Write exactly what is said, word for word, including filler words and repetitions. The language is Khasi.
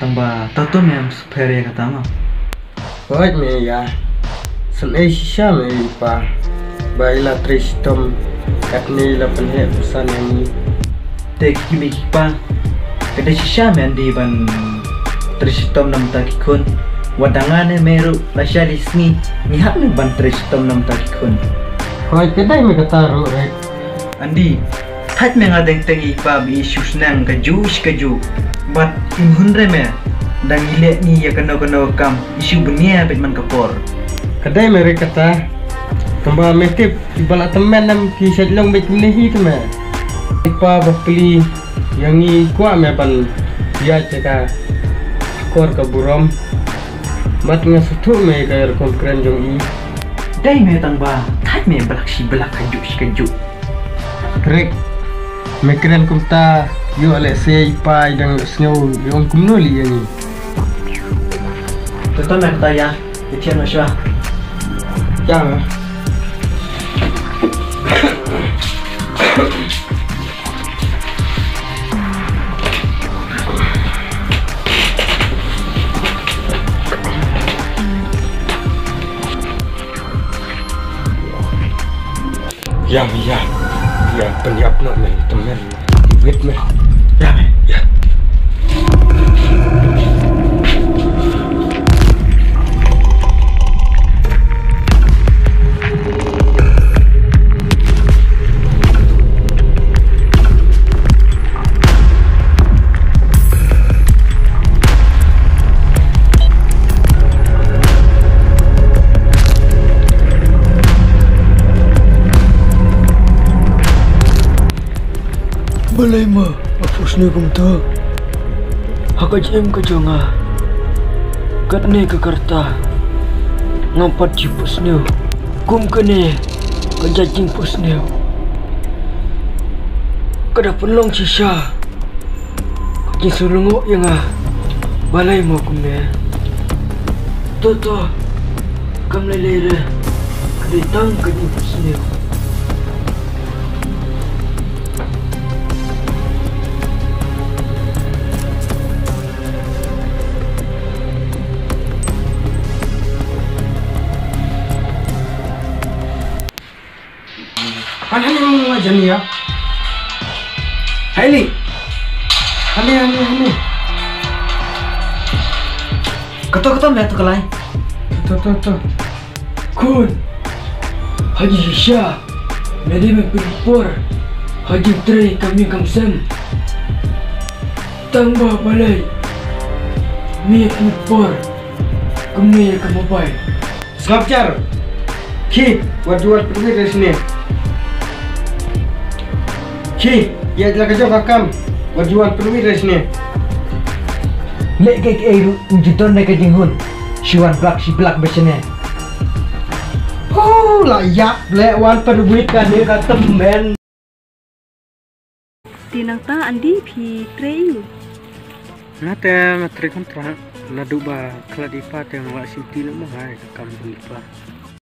Tang ba, to to me em super ïa kata ma. Hooid me ïa. Sngewsih shisha me i pa. Ba i la trei shitom. Katne i la pynheh pynsan ïa ngi. Te ki kmie ki kpa. Ka dei shisha me Andy ban trei shitom na bynta ki khun. Wat da nga ne me ruh lashai lai sngi ngi hap ne ban trei shitom na bynta ki khun. Hooid ka dei me kata ruh Rick. Andy, thait me nga deng teng i pa ba i shu sneng kajuh shi kajuh. Bad im hynrei me, dang i leh ni ïa kano kano ka kam, i shu bniah beit man ka por. Ka dei me Rick kata. Tang ba me tip, i ba la tymmen em ki shait long beit kumne hi te me. I pa ba pli, ïa ngi kwah me ban ïaid te ka kor ka burom. Bad nga sngewthuh me ka rukom kren jong i. Dei me tang ba, thait me blak shi blak kajuh shi kajuh. Rick, me kren kumta, ïoh lehse i pa i dang sngew, i ong kumno lei ïa ngi. Te to me kata ïa, i thian ma shwa. Ïa me. Ïa me ïa. Ïa pynïap noh me tymmen. Wit me. Ïa me. Ïa. Balei ma nga phuhsniew kumta? Ha ka jingim ka jong nga, katne ka rta ngam pat ju phuhsniew kum kane ka jait jingphuhsniew. Ka da pynlong shisha ka jingsngew lyngngoh ïa nga. Balei mo kumne? To to, kam lei lei re, ka dei tang ka jingphuhsniew. Han han yang ma jani ya. Hai li. Hane hane hane. Kato kato me to kalai. To to to. Khun. Haji shisha. Me dei me pynpor. Haji trei kam ïing kam sem. Tang ba balei. Me pynpor. Kumne ka mobile. Sngap jar. Khie, wat ju wan pynwit re sne. Khie, ïa la ka jong ka kam. Wat ju wan pynwit re sne. Leh kaei kaei ruh, ym ju don ne ka jinghun. Shi wan blak, shi blak ba sne. Ho, la ïap, leh wan pynwit kane ka tymmen. Te nangta Andy phi trei aiu? Nga te nga trei kontrak, naduh ba khlad i pa te nga la shim ti na ma ngai ka kam jong i pa.